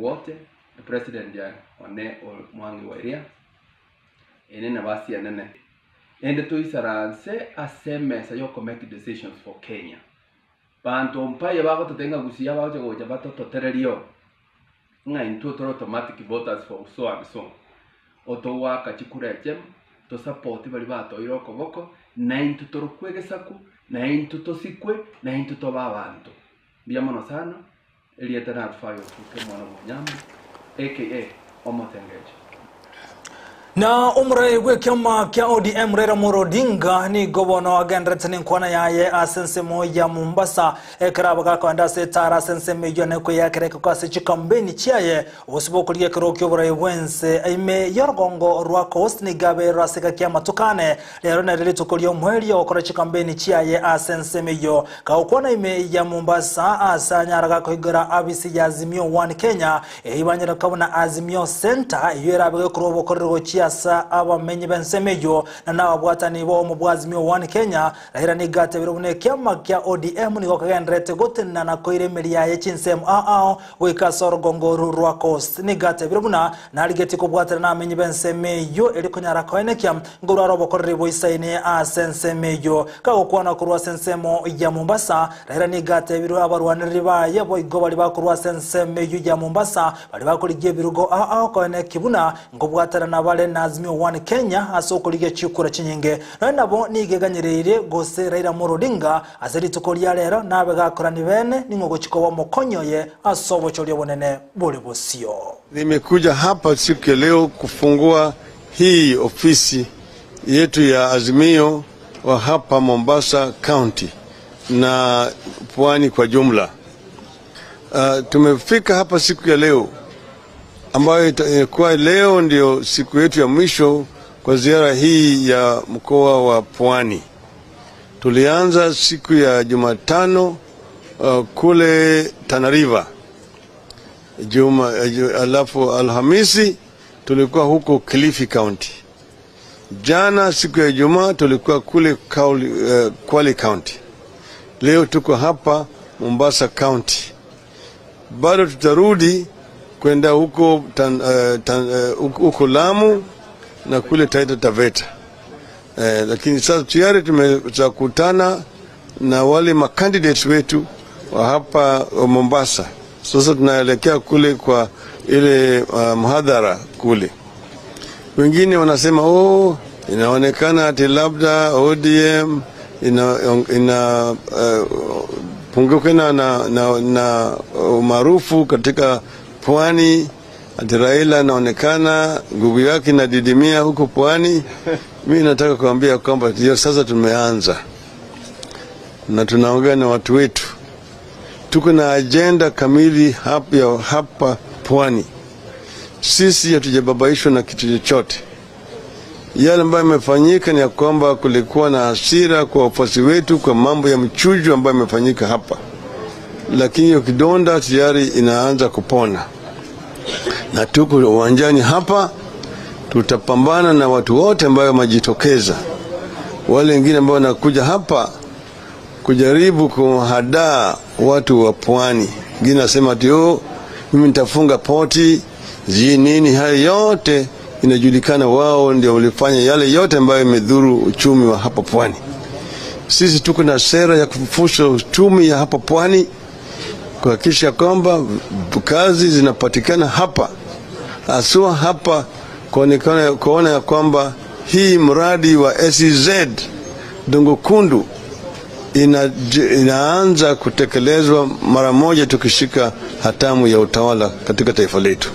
wote, president one Mwangi wa Iria, ene na basi anene. Ende toisaranse ase emesa ya make decisions for Kenya. Banto mpaye bagototenga gusia bagocha gocha batototererio ng'a intwe tore automatic voters for so and so. Otowaka chikura echemo tosapoti bari batoire okoboko na intwe torokwe egesaku na intwe tosikwe na intwe tobe abanto. Mbuya mono sana, erieta na Alfayo Otuke mwana bwa Onyambo aka Omotengecho. Na umre bw'ekiama kia ODM Raila Amolo Odinga nigo bono agenderete n'enkwana yaye ase ensemo ya Mombasa ekero abagakoenda ase etara ase ensemo eyio nekoyeakereka ase chikampeni chiaye obosi bokoria ekero kia oborai bwense ime y'orugongo rwa Coast nigo aberwe ase gaki amatukane rero nere rituko ria omweri ogokora chikampeni chiaye ase ensemo eyio gagokwana ime ya Mombasa ase anyara gakoigora abisi ya Azimio One Kenya eibanyire kabuna Azimio Center eyio erabe gekorwa obokorero chia asa abamenyi b'ensemo na nababwatani bo mu bwazimio One Kenya Raila nigate birobune kiama kia ODM nigo kagenderete gotenana na koiremeria ye chinsemo ao goika ase orugongo rwa Coast nigate birobuna narigeti kobwatana namenyi b'ensemo eri konyara koenekia ngorwa robokorere boisaine ase ensemo eyo kagokwana korwa ase ensemo ya Mombasa Raila nigate biro abarwaniriri baye boigo bari bakorwa ase ensemo ya Mombasa bari bakorigie birugo ao koenekia buna ngobwatana nabare na Azimio One Kenya ase okorigia chikura chinyinge nawe nabo nigeganyereire gose Raila Amolo Odinga ase rituko ria rero nabe gakorani bene ning'o chikoba mokonyoye ase obochoria bonene bore bosio. Nimekuja hapa siku ya leo kufungua hii ofisi yetu ya Azimio wa hapa Mombasa County na pwani kwa jumla. Tumefika hapa siku ya leo ambayo itakuwa leo ndio siku yetu ya mwisho kwa ziara hii ya mkoa wa Pwani. Tulianza siku ya Jumatano kule Tana River. Alafu Alhamisi tulikuwa huko Kilifi County. Jana siku ya Ijumaa tulikuwa kule Kwale County. Leo tuko hapa Mombasa County. Bado tutarudi kwenda huko huko Lamu na kule Taita Taveta. Lakini sasa tayari tumekutana na wale macandidates wetu wa hapa Mombasa. Sasa tunaelekea kule kwa ile mhadhara kule. Wengine wanasema oh, inaonekana ati labda ODM ina punguka na umaarufu katika pwani, ati Raila anaonekana nguvu yake inadidimia huko pwani. Mimi nataka kuambia kwamba ndio sasa tumeanza na tunaongea na watu wetu. Tuko na agenda kamili hapa pwani. Sisi hatujababaishwa na kitu chochote. Yale ambayo yamefanyika ni ya kwamba kulikuwa na hasira kwa wafuasi wetu kwa mambo ya mchujo ambayo yamefanyika hapa. Lakini hiyo kidonda tayari inaanza kupona. Na tuko uwanjani hapa, tutapambana na watu wote ambao wamejitokeza. Wale wengine ambao wanakuja hapa kujaribu kuhadaa watu wa pwani. Wengine nasema ati oh, mimi nitafunga poti, zi nini, hayo yote inajulikana wao ndio walifanya yale yote ambayo imedhuru uchumi wa hapa pwani. Sisi tuko na sera ya kufufusha uchumi ya hapa pwani, kuhakikisha kwamba kazi zinapatikana hapa, haswa hapa kuona ya kwamba hii mradi wa SEZ Dongo Kundu inaanza kutekelezwa mara moja tukishika hatamu ya utawala katika taifa letu.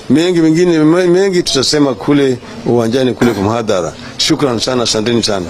Mengi mengine mengi tutasema kule uwanjani kule kwa mhadhara. Shukran sana, asanteni sana.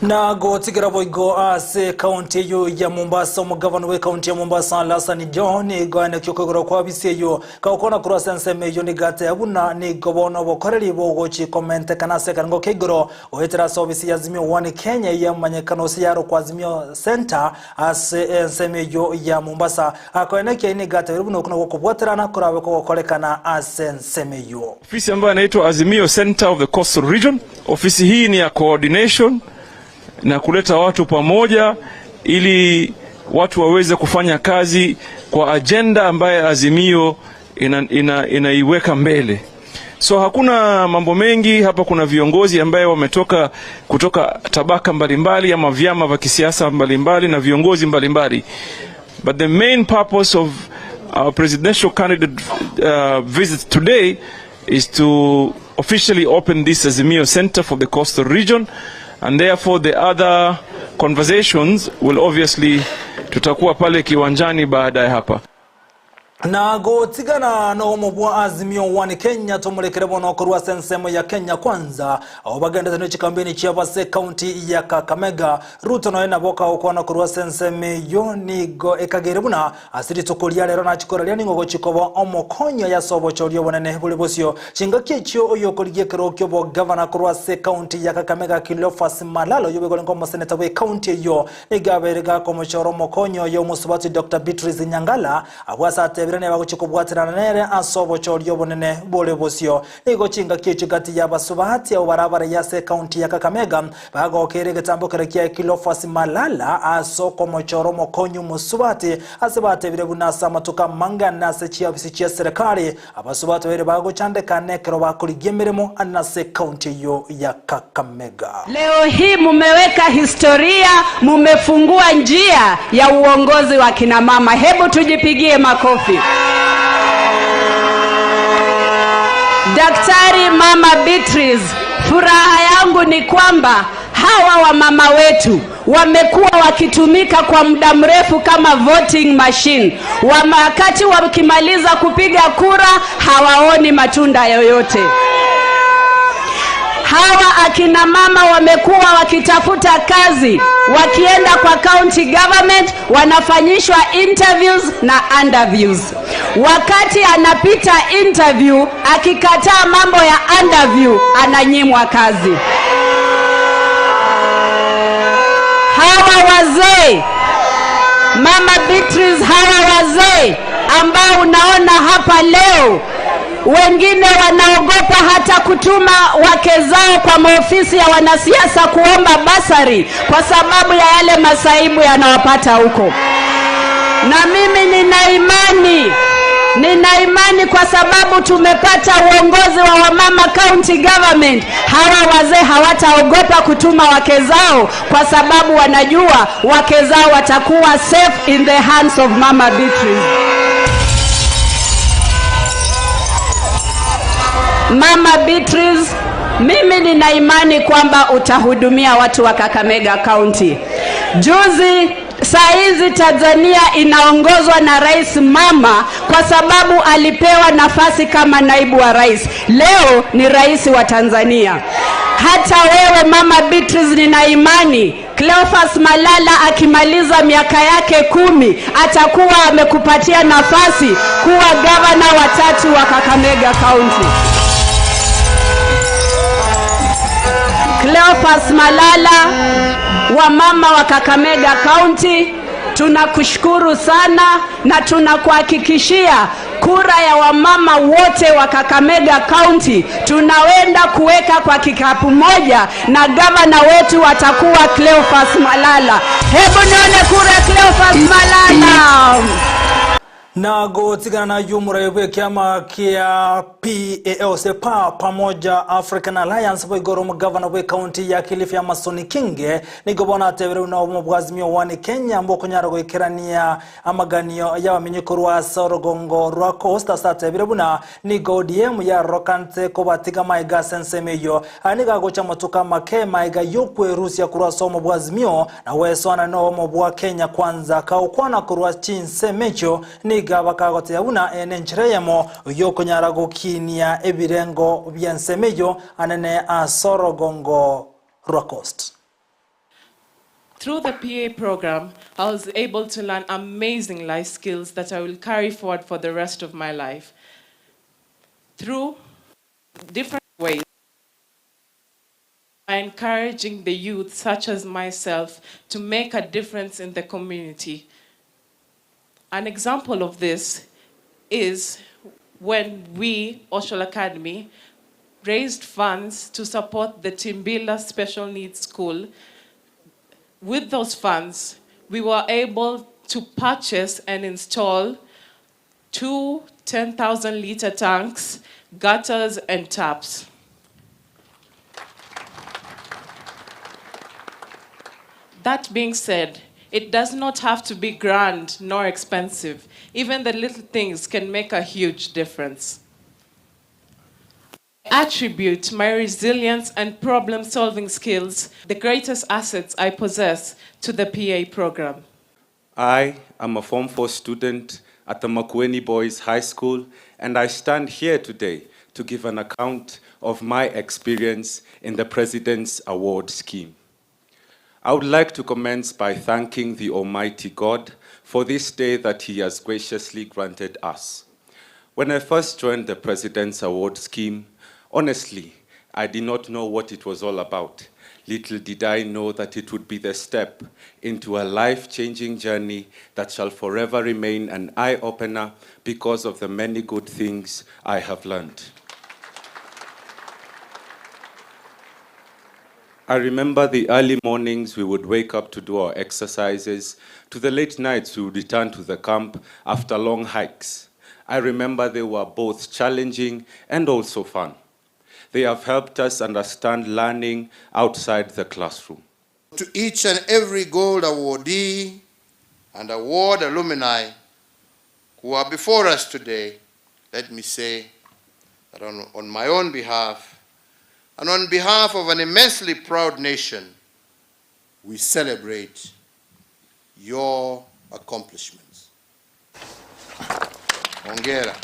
Na gotigera boigo ase kaunti yo ya Mombasa, omugavana we kaunti ya Mombasa Hassan Joho gane kyokogora kwa bisi yo kaukona kurasa nseme yo nigate abuna ni gobona bokoreri bogochi komente kana se kango kigoro oetera service ya Azimio One Kenya ya manyekano siyaro kwa Azimio Center ase nseme yo ya Mombasa akoeneke ni gate buno kuno gokobwaterana kurabe ko gokorekana ase nseme yo. Ofisi ambayo inaitwa Azimio Center of the Coastal Region. Ofisi hii ni ya coordination na kuleta watu pamoja ili watu waweze kufanya kazi kwa agenda ambayo Azimio Inaiweka mbele. So hakuna mambo mengi hapa. Kuna viongozi ambaye wametoka kutoka tabaka mbalimbali ama vyama vya kisiasa mbalimbali na viongozi mbalimbali, but the main purpose of our presidential candidate visit today is to officially open this Azimio Center for the Coastal Region, and therefore the other conversations will obviously, tutakuwa pale kiwanjani baada ya hapa. Na gotigana no mubwa Azimio One Kenya tumurekere bono korwa sensemo ya Kenya Kwanza aho bagendete ne chikambeni chiabase county ya Kakamega. Ruto no ena boka okwana korwa senseme yo nigo ekagere buna asiri tokoria lero na chikoraria ningo gochikoba omokonyo ya sobo chorio bonene buli bosio chingaki chio oyo korigie kerokyo bo governor korwa se county ya Kakamega Cleophas Malalo yobe golengo mo senator we county yo igaberega komochoro mokonyo yo musubati Dr. Beatrice Nyangala abwasa atebire baguchikobwatirana nere asobo chorio bonene bole bosio nigo chinga kichigati ya basubati au barabara ya se county ya Kakamega bagokere getambo kerekia Cleophas Malala asoko mochoro mokonyo musubati asebate bire bunasa matuka manga nase chia ofisi chia serikali abasubati bere bagochandeka nekero bakorigie mirimo anase county yo ya Kakamega. Leo hii mumeweka historia, mumefungua njia ya uongozi wa kina mama. Hebu tujipigie makofi. Daktari Mama Beatrice, furaha yangu ni kwamba hawa wamama wetu wamekuwa wakitumika kwa muda mrefu kama voting machine. Wakati wakimaliza kupiga kura hawaoni matunda yoyote. Hawa akina mama wamekuwa wakitafuta kazi, wakienda kwa county government wanafanyishwa interviews na underviews. Wakati anapita interview, akikataa mambo ya underview, ananyimwa kazi. Hawa wazee, Mama Beatrice, hawa wazee ambao unaona hapa leo, wengine wanaogopa hata kutuma wake zao kwa maofisi ya wanasiasa kuomba basari kwa sababu ya yale masaibu yanawapata huko. Na mimi nina imani kwa sababu tumepata uongozi wa wamama county government, hawa wazee hawataogopa kutuma wake zao kwa sababu wanajua wake zao watakuwa safe in the hands of Mama Beatrice. Mama Beatrice, mimi nina imani kwamba utahudumia watu wa Kakamega County. Juzi, saa hizi Tanzania inaongozwa na Rais Mama kwa sababu alipewa nafasi kama naibu wa rais. Leo ni rais wa Tanzania. Hata wewe Mama Beatrice, nina imani Cleophas Malala akimaliza miaka yake 10 atakuwa amekupatia nafasi kuwa gavana wa 3 wa Kakamega County. Cleophas Malala, wamama wa Kakamega County, tunakushukuru sana na tunakuhakikishia kura ya wamama wote wa Kakamega County tunawenda kuweka kwa kikapu moja na gavana wetu atakuwa Cleophas Malala. Hebu nione kura ya Cleophas Malala. Na gotigana na yumura kyama kia PALC pa pamoja African Alliance boigoro mugavana we county ya Kilifi Amason Kinge nigobona atebere na omubwazimio wani Kenya mboko nyaro ikerania amaganio y'abamenyeko rwa Sorogongo rwa Costa satebere buna nigo ODM ya rokante ko batiga maiga sensemeyo aniga gocha matuka make maiga yokwe Rusia kurwa somo bwazimio na weswana no omubwa Kenya kwanza kaukwana kurwa chinsemecho ni gabakagote yabuna enenchereyemo yokonyara gokinia ebirengo byansemeyo anene asorogongo rwa Coast. Through the PA program, I was able to learn amazing life skills that I will carry forward for the rest of my life. Through different ways, by encouraging the youth, such as myself, to make a difference in the community. An example of this is when we, Oshwal Academy, raised funds to support the Timbila Special Needs School. With those funds, we were able to purchase and install 2 10,000 liter tanks, gutters, and taps. That being said, it does not have to be grand nor expensive. Even the little things can make a huge difference. I attribute my resilience and problem solving skills, the greatest assets I possess, to the PA program. I am a Form 4 student at the Makueni Boys High School, and I stand here today to give an account of my experience in the President's Award Scheme. I would like to commence by thanking the Almighty God for this day that He has graciously granted us. When I first joined the President's Award Scheme, honestly, I did not know what it was all about. Little did I know that it would be the step into a life changing journey that shall forever remain an eye opener because of the many good things I have learned. I remember the early mornings we would wake up to do our exercises, to the late nights we would return to the camp after long hikes. I remember they were both challenging and also fun. They have helped us understand learning outside the classroom. To each and every gold awardee and award alumni who are before us today, let me say that on my own behalf and on behalf of an immensely proud nation, we celebrate your accomplishments. Hongera.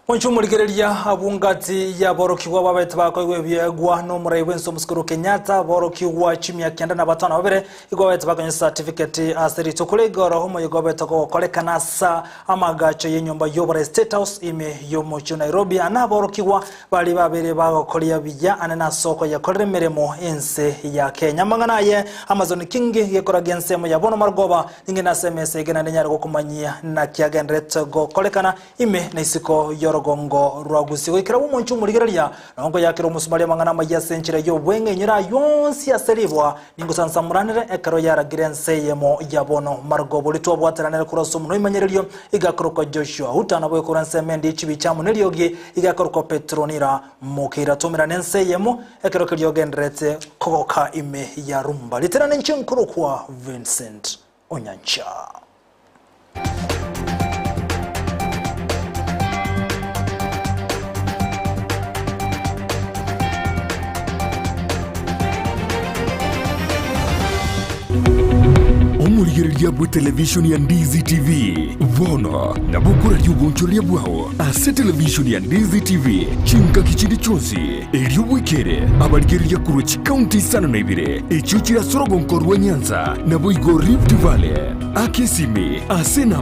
Wanchumurigereria abungati ya borokiwa babete bakoigwe byegwa no murai wenso muskuru Kenyatta borokiwa chimia 95 igwa babete bakonye certificate asiri tukule goro homo igobete ko kolekana sa amagacho yenyumba yobora State House ime yomocho Nairobi ana borokiwa bali babere bagokoria bijya anana soko yakorere mirimo ense ya Kenya mangana ye Amazon King yekoraga ensemo ya bono margoba ninge na SMS igena nenyaro kumanyia na kiagenderete go kolekana ime na isiko yorogongo rwagusigo ikira umunchu murigereria nongo yakira umusumari mangana maya senchire yo bwenge nyira yonsi yaseribwa ningo sansamuranire ekero yaragira enseyemo yabono margobo litwa bwataranire kuroso muno imanyererio igakoroko Joshua hutana bwe kuranse mendi chibichamu neliogi igakoroko Petronira mukira tumira nenseyemo ekero kiryogenderetse kogoka ime ya rumba literane nchinkuru kwa Vincent Onyancha. Omurigereria bwe television ya Ndizi TV vono na bukura ry'ubunchuria bwao ase television ya Ndizi TV chinka kichindi chonsi eryubwikere abarigereria kurwa chikaunti sana na ibire echiuchira sorogonko rwa Nyanza na boigo Rift Valley akesimi ase namba